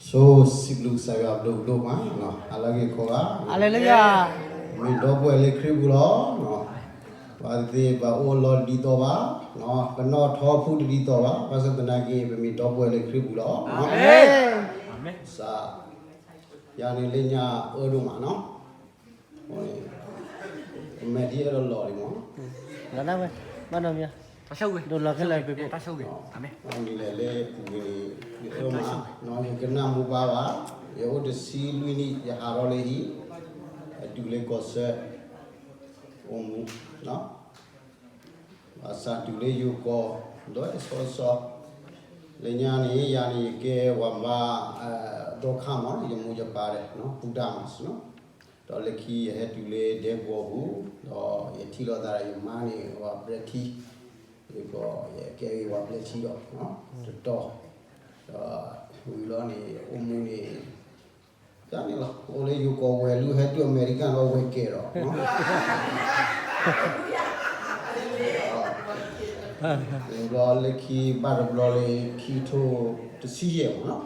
ဆိစံးဘျုးကစၢ်ယွၤဘျုးဒိၣ်မး, ဟါလၢအဂ့ၤကိးဂၤ, ဟါလၢအဂ့ၤ, မ့ၢ်ဒီပုၢ်ဝဲၢ်လၢခရံာ်ပူၤလီၤ. ပှၤသ့ၣ်တဖၣ်ဘၣ်အိၣ်လီၤဒ်သိးဘၣ်, ကနီၣ်ထီဖုတဒ်သိးဘၣ်, ဘၣ်ဆၣ်သနာ်က့ ပမ့ၢ်ဒီပုၢ်ဝဲၢ်လၢခရံာ်ပူၤလီၤ. ကစၢ်, ယၤန့ၣ်လၢညါအၢဒိၣ်မးနီၤ, ကမဲာ်ထံအဲၣ်ဒိးလီၤလံမး, ဘၣ်နီၤမ့ၢ်, ဒိၣ်လီၤခဲလၢာ်ပ့ၤကိး, မ့ၢ်လဲၤလၢပူၤန့ၣ် ယအၢမး, ယကနၣ်မိၢ်ပၢ်ဘၣ်, ယအိၣ်တဆံလွံၢ်နံၣ် ယဟးထီၣ်လၢဟံၣ်, အတုၤလၢကီၢ်စဲၣ်, အိၣ်မူ, ဘၣ်ဆၣ်တုၤလၢယိၤကီၢ်, ဒီးဆီဆီ, လၢညါန့ၣ် ယၤန့ၣ် ယကဲဝၤမါ, ဒီခါမး ယမိၢ်ယပၢ်ဒီး ပူၤဒၣ်မး, ဒီးလၢခံယဟဲတုၤလၢဒဲကဝီၤပူၤ, ဒီးယထံၣ်လိာ်သးဒီးယမါန့ၣ် ဝၤဘျၢထံ, ယကဲဝၤဘျၢထံဒီး, တတီၤ, ဒီးဝံၤလီၤန့ၣ် အိၣ်မူန့ၣ် ယၤန့ၣ်လီၤ, အိၣ်လၢယိၤကီၢ်ဝဲၤလံ ဟဲတုၤအမဲရကၤလီၤ ဝဲၤကဲၤဒီး ဘျီလၢခံဘၣ်တဘျီလၢခံထိၣ်တဆံယဲၢ်မးနီ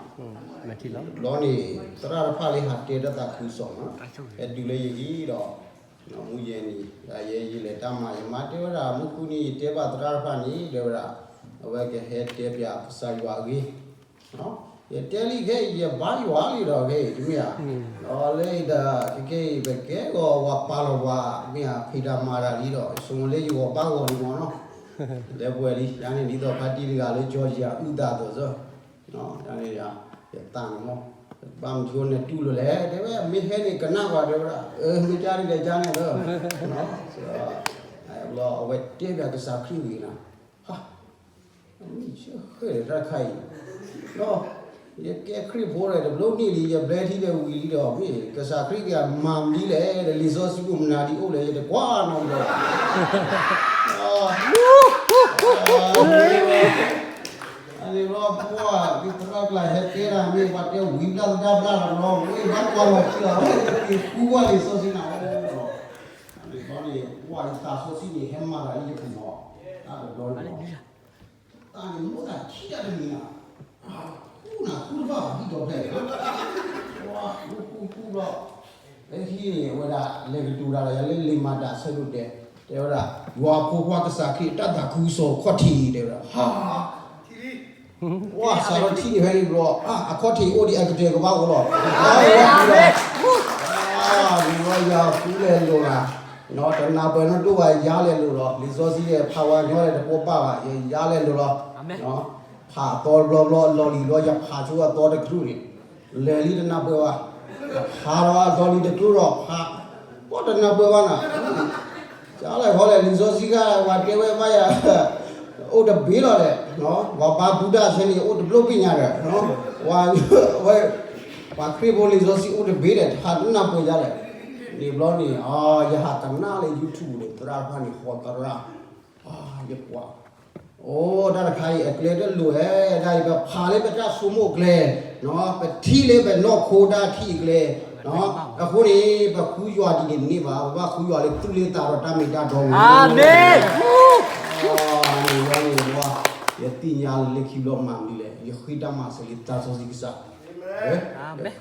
ၤ, တဘျီန့ၣ် သရၣ်တဖၣ်လၢဟးတဲတၢ်သးခုကစီၣ်မး, ဟဲတုၤလၢယဟံၣ်ဒီး, မုၢ်ယဲၢ်နံၤ ယဲယလဲၤတၢ်မၤ ယမါတဲဝဲဒၣ် မုၢ်ဃုနံၤ ယတဲဘၣ်သရၣ်တဖၣ်န့ၣ် တဲဝဲဒၣ်, အဝဲကဟဲတဲပၠးကစၢ်ယွၤအဂ့ၢ် ယတဲလံခဲအံၤ ယဘါယွၤလံဒီးခဲအံၤ တမ့ၢ်ဧါ, ဒီးလၢအံၤဒီး ခဲကဲအံၤ ပကဲဂီၤဝၤပာ်လီၤဝၤ မ့ၢ်ဧါ ဖံးတၢ်မၤတၢ်လံဒီး ဆိမိၣ်လၢယဂီၤဘါဂီၤလံမးနီၤ, လဲၤပှဲၤလံ ယၤန့ၣ် ဒ်သိးဖါတံၢ်တဂၤလၢ Georgia အုၣ်သးအသိးစ့ၢ်, ယသးန့ၣ်မး, ဘၣ်မနုၤဃိန့ၣ်တူၢ်လိာ်လဲၣ် တဲဝဲ မ့ၢ်ဟဲန့ၣ်ကနၣ်ကွၢ် တဲဝဲဒၣ်, မ့ၢ်ကန့ၣ်ဒီးကန့ၣ်လၢ, ဘျီအဝဲတဲပၠးကစၢ်ခရံာ်ဂ့ၤနၤ, ဟါ မ့ၢ်ဆၢဃဲၤဒီးတၢ်တခါအံၤ, ယကဲခရံာ်ဖိဒီး တဘျီန့ၣ်လံ ယဘျဲထံဒီးဝံၤလံဒီး မ့ၢ်ကစၢ်ခရံာ်ကမၤမနုၤလဲၣ်ဒီး လံာ်စီဆှံပူၤမနုၤဒ်အိၣ်လဲၣ် ယတကွၢ်နီတဘျီဘၣ်, အန့ၣ်ဘျီ ပှၤသရၣ်ကျါဟဲတဲတၢ်မ့ၢ် ပှၤတဲဝံၤဘျၣ်သဒါဘျၣ်လီၤဘျီ ဝဲဘၣ်ကွၢ်လီၤခံလီၤ ဝဲတက့ၤဃူကွၢ်လံာ်စီဆှံနၤအိၣ်လီၤ, အန့ၣ်ဘျီန့ၣ် ပှၤယသးစီဆှံန့ၣ် ဟဲမၤတၢ်လၢယပူၤလီၤ, တၢ်တဘျီန့ၣ်လီၤ တၢ်န့ၣ်မိၣ်သးထံၣ်တၢ်တမံၤဧါ, ဃူနၤဃူတဘၣ်ဘၣ်ဟံၣ်ဒီးဖျဲၣ်န့ၣ်, ပှၤဃူဃူဃူဘျီ, လၢခံန့ၣ် အဝဲဒၣ်လဲၤကတိၤတၢ်ဒီးယၤလၢလံာ်မၤတၢ်အဆၢဒိၣ်တဲာ်, တဲဝဲဒၣ် ယွၤအဖိခွါကစၢ်ခရံာ်အတၢ်သးခုကစီၣ်အခီၣ်ထံးတဲဝဲဒၣ်, ဟါ ပှၤစးထီၣ်ထံၣ်န့ၣ်ဖဲန့ၣ်ဘျီ, အခီၣ်ထံးအိၣ်ဒံးအကတၢၢ်ကဘၣ်အိၣ်လီၤ, ယၤဃူလဲၤလိာ်ဂၤ, တနၢ်ပၢၢ်နီတဒိၣ်ဘၣ် ယၤလဲၤလိာ်လီၤ, လံာ်စီဆှံဖးဝဲညီလဲၤတပိာ်ဘၣ်ဘၣ်, ယၤလဲၤလိာ်လီၤ, ဖးအသီတဘျီဘျီ လီၤလံၤဘျီ ယဖးဆိအသီတကတြူၢ်န့ၣ်, လဲၤလံတနၢ်ပၢၢ်ဘၣ်, ဖးဒီးအသီလံၤတကတြူၢ်ဒီးဖး, ပှၤတနၢ်ပၢၢ်ဘၣ်နၤ, ကလဲၤခီလဲၣ် လံာ်စီဆှံခါ ပှၤတဲဝဲဘၣ်ယၤ အိၣ်တဘ့ၣ်လီၤဒီး, ပှၤဘါဘူၣ်တၢ်ဆၢန့ၣ် အိၣ်တဘျီဘ့ၣ်ညါဒီး, ဝဲ ပှၤခရံာ်ဖိလံာ်စီဆှံအိၣ်တဘ့ၣ်ဒီး တဟးတနၢ်ပၢၢ်ယၤလဲၣ်, န့ၣ်ဘျီန့ၣ် ယဟးကနၣ်လၢ YouTube န့ၣ် သရၣ်တဖၣ်န့ၣ် ဟီသရၣ်, ယကွၢ် အိၣ်တၢ်တခါအံၤ အကျဲတလိၣ်ဧဲ, ဒ်အံၤ ပဖးလၢပတၢ်ဆိကမိၣ်အကျဲ, ပထံၣ်လၢပနီၢ်ခိတၢ်ထံၣ်အကျဲ, အဃိန့ၣ် ပဃုယွၤဒ်န့ၣ်တန့ၢ်ဘၣ်, ပဘၣ်ဃုယွၤလၢသူၣ်လၢသးဒီးတၢ်မ့ၢ်တၢ်တီမူ, အၤမ့ၣ်, ယသ့ၣ်ညါလၢလၢခံဘျီမၤမနုၤလဲၣ်, ယဃ့တၢ်မၤစၢၤလၢသးစီဆှံကစၢ်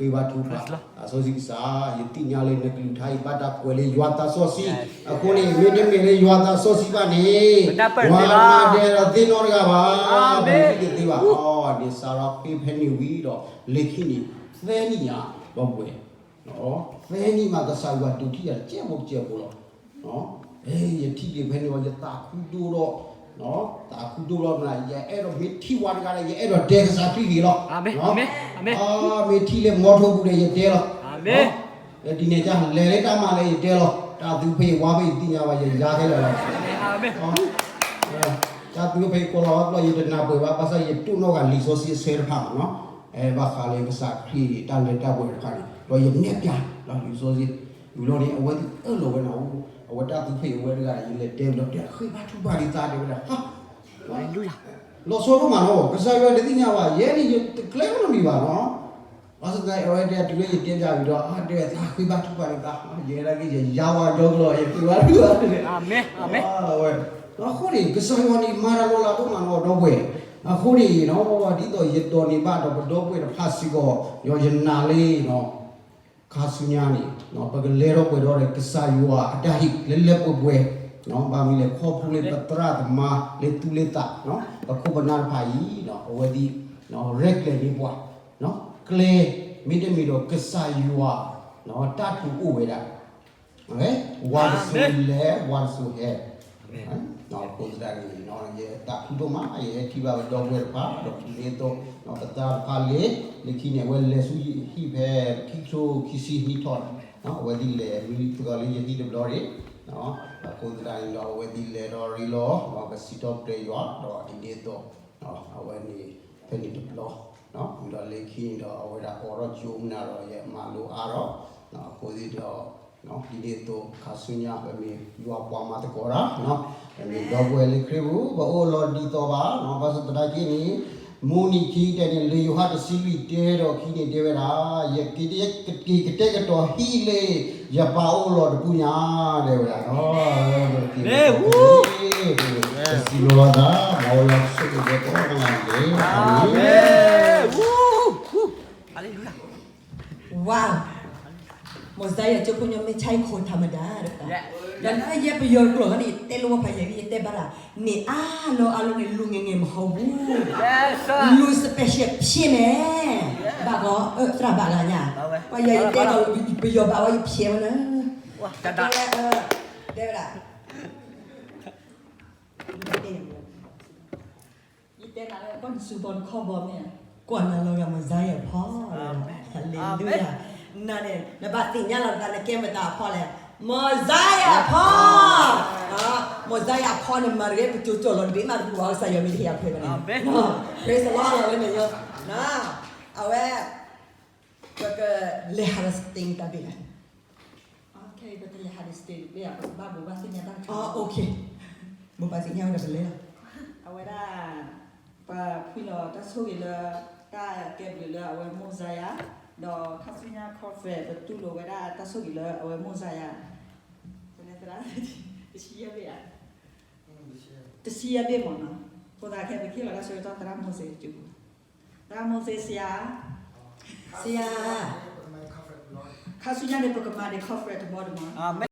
ယဃ့ဘါထုကဖၣ် သးစီဆှံကစၢ်, ယသ့ၣ်ညါလၢနကလုၢ်ကထါအံၤ ဘၣ်တၢ်ကွဲးလၢယွၤသးစီဆှံ, အဃိန့ၣ် မ့တမ့ၢ်လၢယွၤသးစီဆှံဘၣ်န့ၣ်, ပှၤမၤဒဲးဒီးသ့ၣ်နီတဂၤဘၣ်, ပမၤတသ့ဘၣ်, န့ၣ်စးထီၣ်ဃ့ဖဲန့ၣ်ဝံၤဒီး လၢခံန့ၣ် သၢနံၣ်ညါ ဘၣ်ပှဲၤ သၢနံၣ်မး ကစၢ်ယွၤဒုးထံၣ်ယၤတစဲးဖိတစဲးဖိလီၤ. ယထံၣ်က့ၤဖဲန့ၣ်ဝံၤ ယသးခုဒိၣ်ဒီး, သးခုဒိၣ်လီၤ, ယအဲၣ်ဒိးမ့ၢ်ထံၣ်ဝဲတဂၤဒီး ယအဲၣ်ဒိးတဲကစၢ်ခရံာ်ဂ့ၤလီၤ. မ့ၢ်ထံၣ်လၢမီထိပူၤဒီး ယတဲလီၤ. ဒ်န့ၣ် လဲၤလၢတၢ်မၤလၢယတဲလီၤ. တၢ်သူဖဲယဝါဖဲယသ့ၣ်ညါဘၣ် ယယါခဲလၢာ်လီၤ. တၢ်သူဖဲယကိးလီၤဘၣ်ဘျီ ယတနၢ်ပၢၢ်ဘၣ်, ဘၣ်ဆၣ်ယတိၢ်နီၣ်ဃာ်လံာ်စီဆှံအဆၢတဖၣ်မးနီၤ, ဘၣ်ဃးလၢကစၢ်ခရံာ်တၢ်လၢတၢ်ပှဲၤတဖၣ်န့ၣ် ဒီးယနဲၣ်ပၠးလံာ်စီဆှံ, ဝံၤလီၤန့ၣ် အဝဲသ့ၣ်အၢၣ်လီၤဝဲနၤအိၣ်, အဝဲတၢ်သူဖဲအဝဲတဂၤဒီး ယလဲၤတဲဘျီ တဲဃ့ဘါထုကဖၣ်ဒံးသးတဲဝဲဒၣ်, လီၤဆီဒိၣ်မးနီၤ, ကစၢ်ယွၤတသ့ၣ်ညါဘၣ်, ယဲန့ၣ် ယတကျဲးနီတမံၤဘၣ်နီၤ. ဘၣ်ဆၣ်သနာ်က့ အဝဲတဲတုၤလၢယတဲပၠးဝံၤဒီး တဲဝဲသးဃ့ဘါထုကဖၣ်ဒံးသး, ယဲဒၣ်က့ ယယါဝဲဒီကလီၤ ယဃ့ဘါထုကဖၣ်, အဝဲ, အဃိန့ၣ် ကစၢ်ယွၤန့ၣ် မၤတၢ်လီၤလးဒိၣ်မးနီၤ ဒီပုၢ်ဝဲၢ် အဃိန့ၣ်နီၤ ဒ်သိးယဒိးန့ၢ်ဘၣ်ဒီးပဒီပုၢ်ဝဲၢ်တဖၣ်စ့ၢ်ကီး ယယနာ်လံနီၤ ခါဆူညါန့ၣ် ပကလဲၤထီၣ်ပှဲၤဒီးကစၢ်ယွၤအတၢ်ဟ့ၣ်လၢလၢပှဲၤပှဲၤ ဘၣ်မနုၤလဲၣ် ခီဖျိလၢပသရၣ်သမါလၢသူၣ်လၢသး ပခိၣ်ပနၢ်တဖၣ်အံၤ အဝဲသ့ၣ် ရဲၣ်ကျဲၤန့ၢ်ပှၤ ကျဲ မ့တမ့ၢ်ဒီးကစၢ်ယွၤ တၢ်တူၢ်အိၣ်ဝဲဒၣ် ဝါတစိၤလဲၤ ဝါတစိၤဟဲ အဃိသတးန့ၣ် ယသးခုဒိၣ်မး ယဟဲထံၣ်ဘၣ်ပဒီပုၢ်ဝဲၢ်တဖၣ် ဒီးဒ်န့ၣ်အသိး ပသရၣ်တဖၣ်လၢ လၢခံန့ၣ် အဝဲလဲၤဆူယဟံၣ်ဖဲ ခံကထိခံဆံနံၣ်ထီၣ်န့ၣ် အဝဲသ့ၣ်လဲၤမံလံသုးကီးလၢယဟံၣ်တဘျီန့ၣ် အဃိသတးန့ၣ်ဒီး အဝဲသ့ၣ်လဲၤဒီးရ့လီၤ ပစံးထီၣ်ပတြၢၤယွၤ ဒီးဒ်န့ၣ်အသိး အဝဲန့ၣ် ဖဲန့ၣ်တဘျီ ဒီးလၢခံန့ၣ်ဒီးအဝဲဒၣ်အိးထီၣ်ကၠိမနုၤဒီးယမၤလိအါထီၣ် အဃိသတးဒီး ဒ်န့ၣ်အသိး ခါဆူညါပမ့ၢ်ယွၤပှၤမၤသကိးတၢ် ပမ့ၢ်ဒီပုၢ်ဝဲၢ်လၢခရံာ်ပူၤ ပအိၣ်လီၤဒ်သိးဘၣ် ဘၣ်ဆၣ်သနာ်က့န့ၣ် မုၢ်နံၤခံကတၢၢ်န့ၣ် လံာ်ယိၤဟၣ်တဆံလွံၢ်တဲဒီးခံန့ၣ်တဲဝဲဒၣ် ယကကတဲာ်ကတီၤဟံၣ်လၢ ယပၢ်အိၣ်လီၤတပူၤညါ တဲဝဲဒၣ်နီၤ ပစံးလီၤသး မ်ယွၤဆိၣ်ဂ့ၤဝဲကိးဂၤဒဲး ဝါ မီၢ်စါယၤကၠိဖိညီမ့ၢ်ဆါအံၤခိၣ်ထးမတၤတဖၣ် ဒီးလၢယဲပယီၤကျိာ်န့ၣ် ယတဲလိာ်ဝဲဖးယံၤ ယတဲဘၣ်ဒၣ် န့ၣ်အါလီၤအါလီၤန့ၣ် လူငယ်ငယ်မဟုတ်ဘူး လူ special ဖြစ်မယ် ဘၣ်ကီး သရၣ်ဘၣ်ဂၤညါ ပှၤယၤယတဲဒီး ပယီၤဘၣ်ဝဲယဖျဲးဝဲလၢ တဲဝဲဒၣ် ယတဲနၤလၢ ကွၢ်နစုဘီနခီၣ်ဘီမ့ၢ်ဧါ ကွၢ်နၤလီၤဂာ် Messiah ဖီ Hallelujah နၤန့ၣ် နဘၣ်သ့ၣ်ညါလီၤသး နကဲမတၤအဖီလဲၣ် Messiah အဖီ Messiah အဖီန့ၣ် မၤတဂ့ၤ ပကၠိကၠီၣ်လီၤတဘ့ၣ်မး တပူၤဘၣ်ကစၢ်ယွၤမ့ၢ်တဟ့ၣ်အဖျဲးဘၣ်န့ၣ် Praise the Lord လီၤဝဲန့ၣ် အဝဲ ပကလဲၤဟးဒီး stage တၢ်ဘ့ၣ်လဲၣ် ပကလဲၤဟးဒီး stage တၢ်ဘ့ၣ် ပကဘၣ်ဘိးဘၣ်သ့ၣ်ညါတၢ် ဘိးဘၣ်သ့ၣ်ညါဝဲဒီးပလဲၤလီၤ အဝဲဒၣ် ပဖှံလီၤတၢ်ဆိၣ်ဂ့ၤလၢ တၢ်ကဲဘျုးလၢအဝဲ Messiah ဒီးခါဆူညါ conference ပတူၢ်လိာ်ဝဲဒၣ်တၢ်ဆိၣ်ဂ့ၤလၢအဝဲ Messiah သရၣ် တဆံယဲၢ်ဘ့ၣ်ဧါ တဆံယဲၢ်ဘ့ၣ်မ့ၢ်နီၤ အဃိသတးခဲအံၤပကဟ့ၣ်လီၤတၢ်ဆၢကတီၢ်သရၣ်မိၢ်စ့ တၢ်မိၢ်စ့ ဆရာ ဆရာ ခါဆူညါန့ၣ် ပကမၤန့ၢ် conference တဘျီတဘျီ